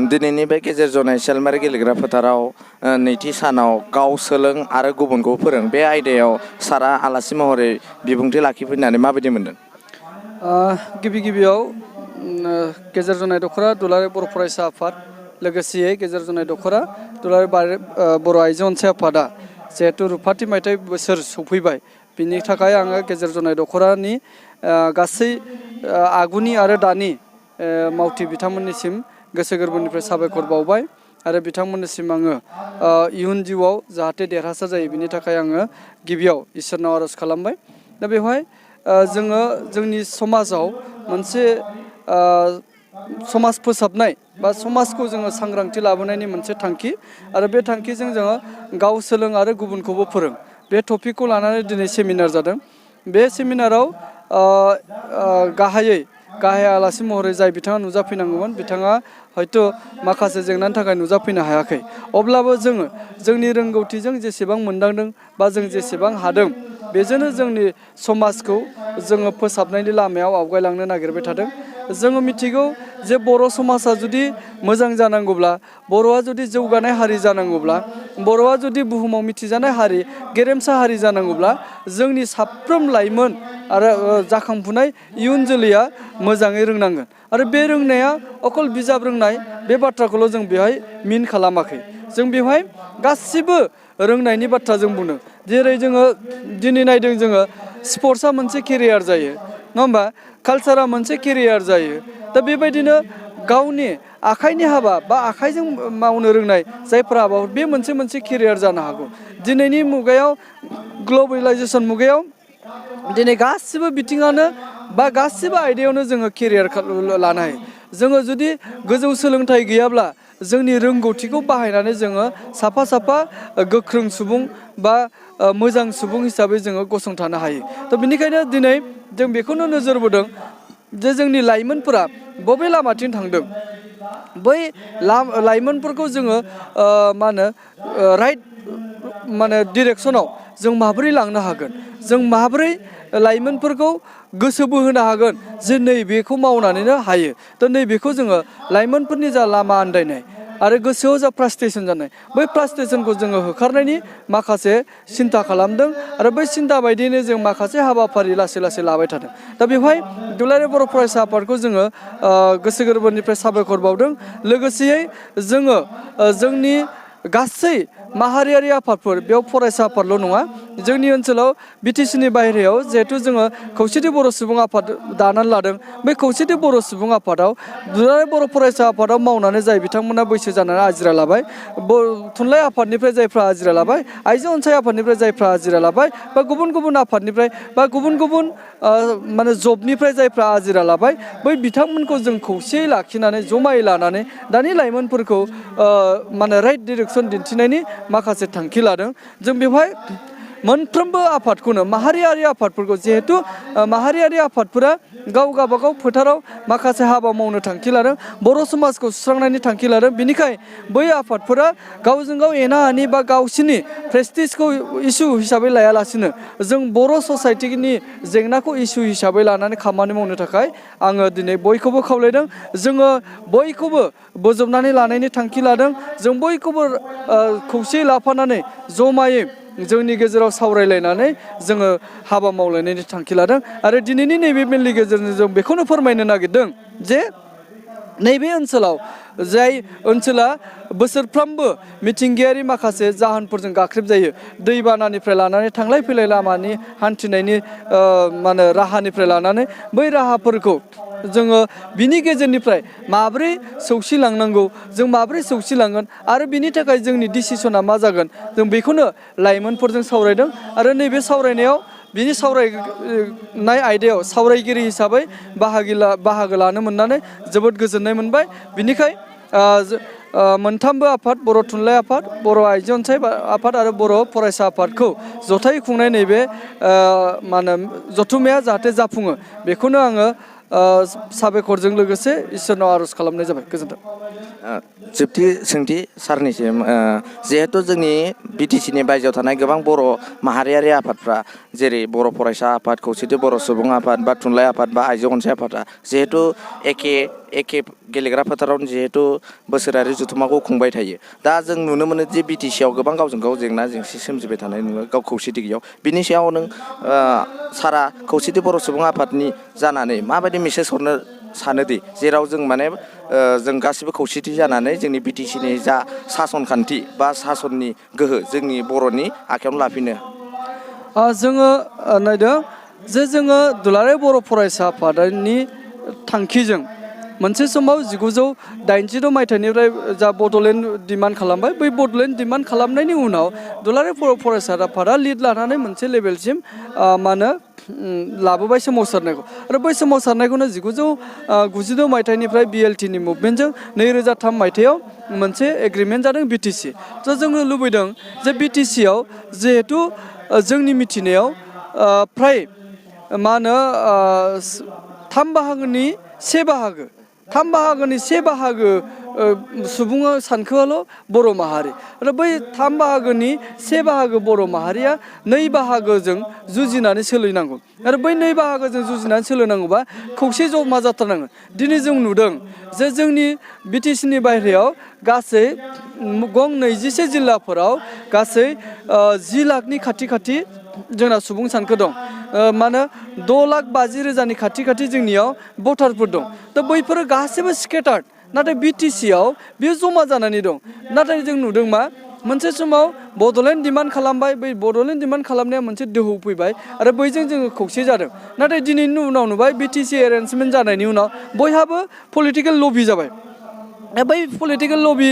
दिनैनि बे गेजेर जनाय सेलमारि गेलेग्रा फोथाराव नैथि सानाव गाव सोलों आरो गुबुनखौ फोरों बे आयदायाव सारा आलासि महरै बिबुंथि लाखिफैनानै माबायदि मोनदों? गिबि गिबियाव गेजेर जनाय दख'रा दुलाराय बर' फरायसा आफाद लोगोसेयै गेजेर जनाय दख'रा दुलाराय बर' आइजो अनसाय आफादा जिहेथु रुफाथि मायथाइ बोसोर सफैबाय बिनि थाखाय आङो गेजेर जनाय दख'रानि गासै आगुनि आरो दानि मावथि बिथांमोननिसिम गोसो गोरबोनिफ्राय साबायखर बावबाय आरो बिथांमोननिसिम आङो इयुन जिउआव जाहाथे देरहासार जायो बिनि थाखाय आङो गिबियाव इसोरनाव आर'ज खालामबाय। दा बेवहाय जोङो जोंनि समाजाव मोनसे समाज फोसाबनाय बा समाजखौ जोङो सांग्रांथि लाबोनायनि मोनसे थांखि आरो बे थांखिजों जोङो गाव सोलों आरो गुबुनखौबो फोरों बे टपिकखौ लानानै दिनै सेमिनार जादों। बे सेमिनाराव गाहाय आलासि महरै जाय बिथाङा नुजाफैनांगौमोन बिथाङा हयथ' माखासे जेंनानि थाखाय नुजाफैनो हायाखै। अब्लाबो जोङो जोंनि रोंगौथिजों जेसेबां मोनदांदों बा जों जेसेबां हादों बेजोंनो जोंनि समाजखौ जोङो फोसाबनायनि लामायाव आवगायलांनो नागिरबाय थादों। जोङो मिथिगौ जे बर' समाजा जुदि मोजां जानांगौब्ला, बर'आ जुदि जौगानाय हारि जानांगौब्ला, बर'आ जुदि बुहुमाव मिथिजानाय हारि गेरेमसा हारि जानांगौब्ला जोंनि साफ्रोम लाइमोन आरो जाखांफुनाय इयुन जोलैया मोजाङै रोंनांगोन। आरो बे रोंनाया अकल बिजाब रोंनाय बे बाथ्राखौल' जों बेवहाय मिन खालामाखै। जों बेवहाय गासिबो रोंनायनि बाथ्रा जों बुंदों। जेरै जोङो दिनै नायदों जोङो स्पर्ट्सआ मोनसे केरियार जायो नङा होमबा, कालसारा मोनसे केरियार जायो। दा बेबायदिनो गावनि आखाइनि हाबा बा आखाइजों मावनो रोंनाय जायफ्रा हाबा बे मोनसे केरियार जानो हागौ। दिनैनि मुगायाव ग्लबेलाइजेसन मुगायाव दिनै गासिबो बिथिङानो बा गासिबो आयदायावनो जोङो केरियार लानो हायो। जोङो जुदि गोजौ सोलोंथाइ गैयाब्ला जोंनि रोंगौथिखौ बाहायनानै जोङो साफा गोख्रों सुबुं बा मोजां सुबुं हिसाबै जोङो गसंथानो हायो। थ' बिनिखायनो दिनै जों बेखौनो नोजोर बोदों जे जोंनि लाइमोनफोरा बबे लामाथिं थांदों, बै लाइमोनफोरखौ जोङो राइट डिरेक्सनाव जों माबोरै लांनो हागोन, जों माबोरै लाइमोनफोरखौ गोसो बोहोनो हागोन जे नैबेखौ मावनानैनो हायो। थ' नैबेखौ जोङो लाइमोनफोरनि जा लामा आन्दायनाय आरो गोसोआव जा फ्रास्ट्रेसन जानाय बै फ्रास्ट्रेसनखौ जोङो होखारनायनि माखासे सिन्था खालामदों आरो बै सिन्था बायदियैनो जों माखासे हाबाफारि लासै लाबाय थादों। दा बेवहाय दुलाराय बर' फरायसा आफादखौ जोङो गोसो गोरबोनिफ्राय साबायखर बावदों। लोगोसेयै जोङो जोंनि गासै माहारियारि आफादफोर बेयाव फरायसा आफादल' नङा, जोंनि ओनसोलाव बिटिसिनि बाहेरायाव जिहेथु जोङो खौसेथि बर' सुबुं आफाद दानानै लादों। बै खौसेथि बर' सुबुं आफादाव दुलाराय बर' फरायसा आफादाव मावनानै जाय बिथांमोना बैसो जानानै आजिरा लाबाय, थुनलाइ आफादनिफ्राय जायफ्रा आजिरा लाबाय, आइजो अनसाय आफादनिफ्राय जायफ्रा आजिरा लाबाय, बा गुबुन आफादनिफ्राय बा गुबुन जबनिफ्राय जायफ्रा आजिरा लाबाय, बै बिथांमोनखौ जों खौसेयै लाखिनानै जमायै लानानै दानि लाइमोनफोरखौ राइट डिरेक्सन दिन्थिनायनि माखासे थांखि लादों। जों बेवहाय मोनफ्रोमबो आफादखौनो माहारियारि आफादफोरखौ, जिहेथु माहारियारि आफादफोरा गावबागाव फोथाराव माखासे हाबा मावनो थांखि लादों, बर' समाजखौ सुस्रांनायनि थांखि लादों। बिनिखाय बै आफादफोरा गावजों गाव एना एनि बा गावसिनि प्रेस्टिजखौ इसु हिसाबै लायालासिनो जों बर' ससाइटिनि जेंनाखौ इसु हिसाबै लानानै खामानि मावनो थाखाय आङो दिनै बयखौबो खावलायदों। जोङो बयखौबो बोजबनानै लानायनि थांखि लादों। जों बयखौबो खौसेयै लाफानानै जमायै जोंनि गेजेराव सावरायलायनानै जोङो हाबा मावलायनायनि थांखि लादों। आरो दिनैनि नैबे मेलनि गेजेरजों जों बेखौनो फोरमायनो नागिरदों जे नैबे ओनसोलाव जाय ओनसोला बोसोरफ्रोमबो मिथिंगायारि माखासे जाहोनफोरजों गाख्रेब जायो, दैबानानिफ्राय लानानै थांलाय फैलाय लामानि हान्थिनायनि राहानिफ्राय लानानै बै राहाफोरखौ जोङो बिनि गेजेरनिफ्राय माब्रै सौसिलांनांगौ, जों माब्रै सौसिलांगोन आरो बिनि थाखाय जोंनि डिसिसना मा जागोन, जों बेखौनो लाइमोनफोरजों सावरायदों। आरो नैबे सावरायनायाव बिनि सावरायनाय आयदायाव सावरायगिरि हिसाबै बाहागो लानो मोननानै जोबोद गोजोननाय मोनबाय। बिनिखाय मोनथामबो आफाद, बर' थुनलाइ आफाद, बर' आइजो अनसाय आफाद आरो बर' फरायसा आफादखौ जथायै खुंनाय नैबे जथुम्माया जाहाथे जाफुङो बेखौनो आङो साबायखरजों लोगोसे इसोरनाव आर'ज खालामनाय जाबाय गोजोन्थों। जोबथि सोंथि सारनिसिम जिहेथु जोंनि बिटिसिनि बायजोआव थानाय गोबां बर' माहारियारि आफादफ्रा जेरै बर' फरायसा आफाद खौसेथि बर' सुबुं आफाद बा थुनलाइ आफाद बा आइजो अनसाय आफादा जिहेथु एखे गेलेग्रा फोथारावनो जिहेथु बोसोरारि जथुम्माखौ खुंबाय थायो दा जों नुनो मोनो जे बिटिसियाव गोबां गावजों गाव जेंना जेंसि सोमजिबाय थानाय नुयो गाव खौसेथि गैयैयाव बिनि सायाव नों सारा खौसेथि बर' सुबुं आफादनि जानानै माबायदि मेसेज हरनो सानोदि जेराव जों माने जों गासिबो खौसेथि जानानै जोंनि बिटिसिनि जा सासन खान्थि बा सासननि गोहो जोंनि बर'नि आखायावनो लाफिनो जोङो नायदों जे जोङो दुलाराय बर' फरायसा आफादनि थांखिजों मोनसे समाव 1986 मायथाइनिफ्राय जा बड'लेण्ड डिमान्ड खालामबाय बै बड'लेण्ड डिमान्ड खालामनायनि उनाव दुलाराय बर' फरायसा आफादा लिड लानानै मोनसे लेभेलसिम मा होनो लाबोबाय सोमावसारनायखौ आरो बै सोमावसारनायखौनो 1992 मायथाइनिफ्राय BLTनि मुभमेन्टजों 2003 मायथाइयाव मोनसे एग्रिमेन्ट जादों BTC थ' जोङो लुबैदों जे BTCआव जिहेथु जोंनि मिथिनायाव फ्राय मा होनो 3 बाहागोनि 1 बाहागो सुबुङा सानखोआल' बर' माहारि आरो बै 3 बाहागोनि 1 बाहागो बर' माहारिया 2 बाहागोजों जुजिनानै सोलिनांगौ आरो बै 2 बाहागोजों जुजिनानै सोलिनांगौबा खौसे जमा जाथारनांगोन दिनै जों नुदों जे जोंनि BTCनि बायहेरायाव गासै गं 21 जिल्लाफोराव गासै 10 लाखनि खाथि जोंना सुबुं सानखो दं मानो 6,50,000 खाथि जोंनियाव भटारफोर दं दा बैफोरो गासैबो स्केटार्ड नाथाय BTCआव बेयो जमा जानानै दं नाथाय जों नुदों मा मोनसे समाव बड'लेण्ड डिमान्ड खालामबाय बै बड'लेण्ड डिमान्ड खालामनाया मोनसे दोहौ फैबाय आरो बैजों जोङो खौसे जादों नाथाय दिनैनि उनाव नुबाय BTC एरेन्जमेन्ट जानायनि उनाव बयहाबो पलिटिकेल लबि जाबाय बै पलिटिकेल लबि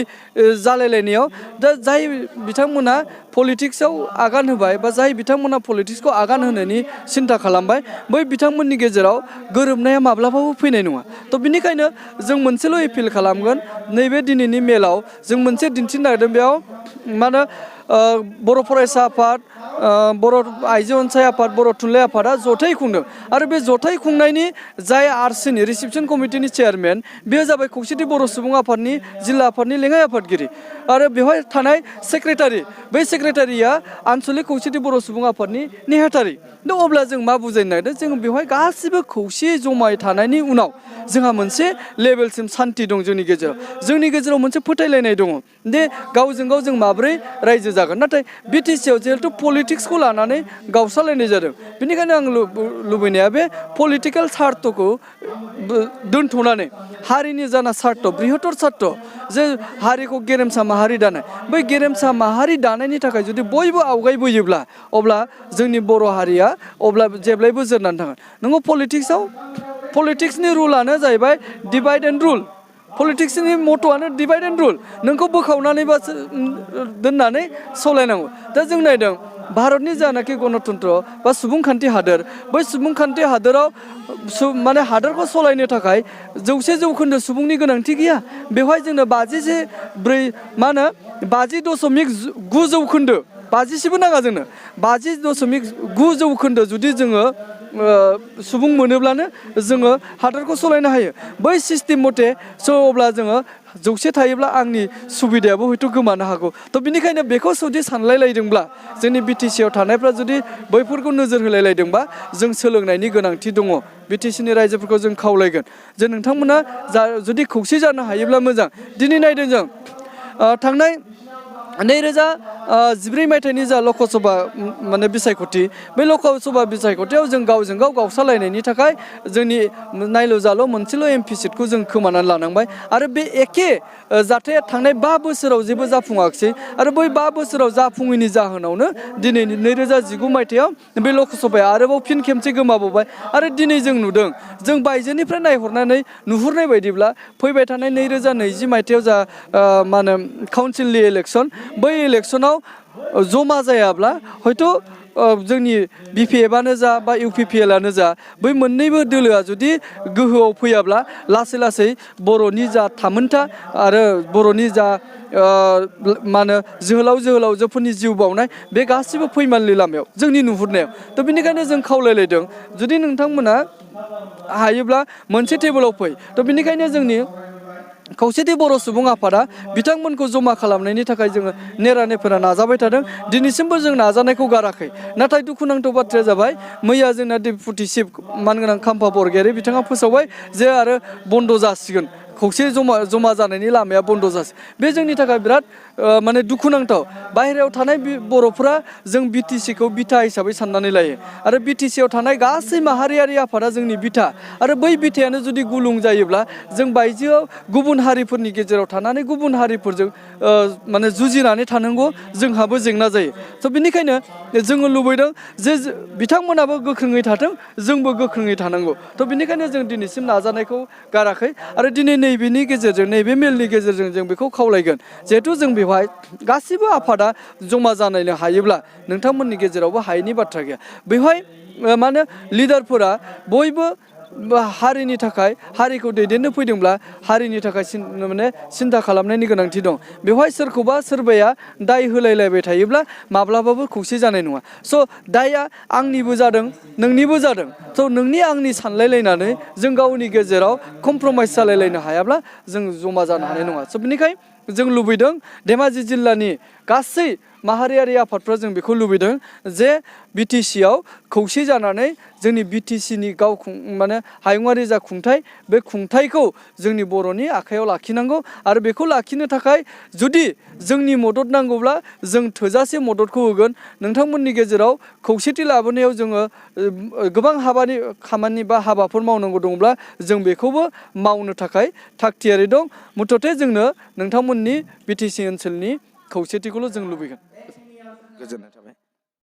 जालायलायनायाव दा जाय बिथांमोना पलिटिक्सआव आगान होबाय बा जाय बिथांमोना पलिटिक्सखौ आगान होनायनि सिन्था खालामबाय बै बिथांमोननि गेजेराव गोरोबनाया माब्लाबाबो फैनाय नङा थ' बिनिखायनो जों मोनसेल' एपिल खालामगोन नैबे दिनैनि मेलाव जों मोनसे दिन्थिनो नागिरदों बेयाव मा होनो बर' फरायसा आफाद बर' आइजो अनसाय आफाद बर' थुनलाइ आफादा जथाय खुंदों आरो बे जथाय खुंनायनि जाय RCनि रिसेपसन कमिटिनि चेयारमेन बेयो जाबाय खौसेथि बर' सुबुं आफादनि जिल्ला आफादनि लेङाइ आफादगिरि आरो बेवहाय थानाय सेक्रेटारि बै सेक्रेटारिया आनसलिक खौसेथि बर' सुबुं आफादनि नेहाथारि दा अब्ला जों मा बुजायनो नागिरदों जों बेवहाय गासिबो खौसे जमायै थानायनि उनाव जोंहा मोनसे लेभेलसिम सान्थि दं जोंनि गेजेराव मोनसे फोथायलायनाय दङ दे गावजों गाव जों माब्रै रायजो जागोन नाथाय BTCआव जिहेथु पलिटिक्सखौ लानानै गावस्रालायनाय जादों बेनिखायनो आं लुबैनाया बे पलिटिकेल सार्थखौ दोनथ'नानै हारिनि जाना सार्थ बृहत्तर सार्थ जे हारिखौ गेरेमसा माहारि दानाय बै गेरेमसा माहारि दानायनि थाखाय जुदि बयबो आवगायबोयोब्ला अब्ला जोंनि बर' हारिया अब्ला जेब्लायबो जोरनानै थागोन नोङो पलिटिक्सनि रुलानो जाहैबाय डिभाइड एन्ड रुल पलिटिक्सनि मट'आनो डिभाइड एन्ड रुल नोंखौ बोखावनानै बा दोननानै सालायनांगौ दा जों नायदों भारतनि जानाखि गणतन्त्र बा सुबुंखान्थि हादोर बै सुबुंखान्थि हादोराव माने हादोरखौ सालायनो थाखाय 100% सुबुंनि गोनांथि गैया बेवहाय जोंनो 50.9% 50सिबो नाङा जोंनो 50.9% जुदि जोङो सुबुं मोनोब्लानो जोङो हादोरखौ सालायनो हायो बै सिस्टेम मथे अब्ला जोङो 100 थायोब्ला आंनि सुबिदायाबो हयथ' गोमानो हागौ थ' बिनिखायनो बेखौ जुदि सानलायलायदोंब्ला जोंनि BTCआव थानायफ्रा जुदि बैफोरखौ नोजोर होलायलायदोंबा जों सोलोंनायनि गोनांथि दङ BTCनि रायजोफोरखौ जों खावलायगोन जे नोंथांमोना जुदि खौसे जानो हायोब्ला मोजां दिनै नायदों जों थांनाय 2014 मायथाइनि जा लकसभा माने बिसायख'थि बे लकसभा बिसायख'थियाव जों गावजों गाव गावस्रालायनायनि थाखाय जोंनि नायल' जाल' मोनसेल' MP सिटखौ जों खोमानानै लानांबाय आरो बे एखे जाथाया थांनाय 5 बोसोराव जेबो जाफुङाखिसै आरो बै 5 बोसोराव जाफुङैनि जाहोनावनो दिनै 2019 मायथाइयाव बे लकसभाया आरोबाव फिन खेबसे गोमाबावबाय आरो दिनै जों नुदों जों बायजोनिफ्राय नायहरनानै नुहुरनाय बायदिब्ला फैबाय थानाय 2020 मायथाइयाव जा मा होनो काउन्सिलनि इलेक्सन बै इलेक्सनाव जमा जायाब्ला हयथ' जोंनि BPF-आनो जा बा UPPL-आनो जा बै मोननैबो दोलोआ जुदि गोहोआव फैयाब्ला लासै लासै बर'नि जा थामोनथा आरो बर'नि जा मा होनो जोहोलावजोफोरनि जिउ बाउनाय बे गासिबो फैमालनि लामायाव जोंनि नुहुरनायाव थ' बेनिखायनो जों खावलायलायदों जुदि नोंथांमोना हायोब्ला मोनसे टेबोलाव फै थ' बेनिखायनो जोंनि खौसेथि बर' सुबुं आफादा बिथांमोनखौ जमा खालामनायनि थाखाय जोङो नेरानेफोरा नाजाबाय थादों दिनैसिमबो जों नाजानायखौ गाराखै नाथाय दुखुनांथाव बाथ्राया जाबाय मैया जोंना डेपुटि चिफ मानगोनां खाम्फा बरगयारी बिथाङा फोसावबाय जे आरो बन्द जासिगोन खौसे जमा जानायनि लामाया बन्द जासिगोन बे जोंनि थाखाय बिराद माने दुखुनांथाव बाहेरायाव थानाय बर'फोरा जों BTC-खौ बिथा हिसाबै साननानै लायो आरो BTC-आव थानाय गासै माहारियारि आफादा जोंनि बिथा आरो बै बिथायानो जुदि गुलुं जायोब्ला जों बायजोआव गुबुन हारिफोरनि गेजेराव थानानै गुबुन हारिफोरजों माने जुजिनानै थानांगौ जोंहाबो जेंना जायो स' बेनिखायनो जोङो लुबैदों जे बिथांमोनाबो गोख्रोङै थाथों जोंबो गोख्रोङै थानांगौ थ' बेनिखायनो जों दिनैसिम नाजानायखौ गाराखै आरो दिनै नैबेनि गेजेरजों नैबे मेलनि गेजेरजों जों बेखौ खावलायगोन जिहेथु जों बेवहाय गासिबो आफादा जमा जानायनो हायोब्ला नोंथांमोननि गेजेरावबो हायैनि बाथ्रा गैया बेवहाय मा होनो लिडारफोरा बयबो हारिनि थाखाय हारिखौ दैदेननो फैदोंब्ला हारिनि थाखाय माने सिन्था खालामनायनि गोनांथि दं बेवहाय सोरखौबा सोरबाया दाय होलायलायबाय थायोब्ला माब्लाबाबो खौसे जानाय नङा स' दायआ आंनिबो जादों नोंनिबो जादों स' नोंनि आंनि सानलायलायनानै जों गावनि गेजेराव कमप्रमाइस जालायलायनो हायाब्ला जों जमा जानो हानाय नङा स' बेनिखायनो जों लुबैदों धेमाजि जिल्लानि गासै माहारियारि आफादफ्रा जों बेखौ लुबैदों जे BTC-आव खौसे जानानै जोंनि BTC-नि माने हायुङारि जा खुंथाइ बे खुंथाइखौ जोंनि बर'नि आखायाव लाखिनांगौ आरो बेखौ लाखिनो थाखाय जुदि जोंनि मदद नांगौब्ला जों थोजासे मददखौ होगोन नोंथांमोननि गेजेराव खौसेथि लाबोनायाव जोङो गोबां खामानि बा हाबाफोर मावनांगौ दंब्ला जों बेखौबो मावनो थाखाय थागथियारि दं मुथथे जोंनो नोंथांमोननि BTC ओनसोलनि खौसेथिखौल' जों लुबैगोन गोजोननाय थाबाय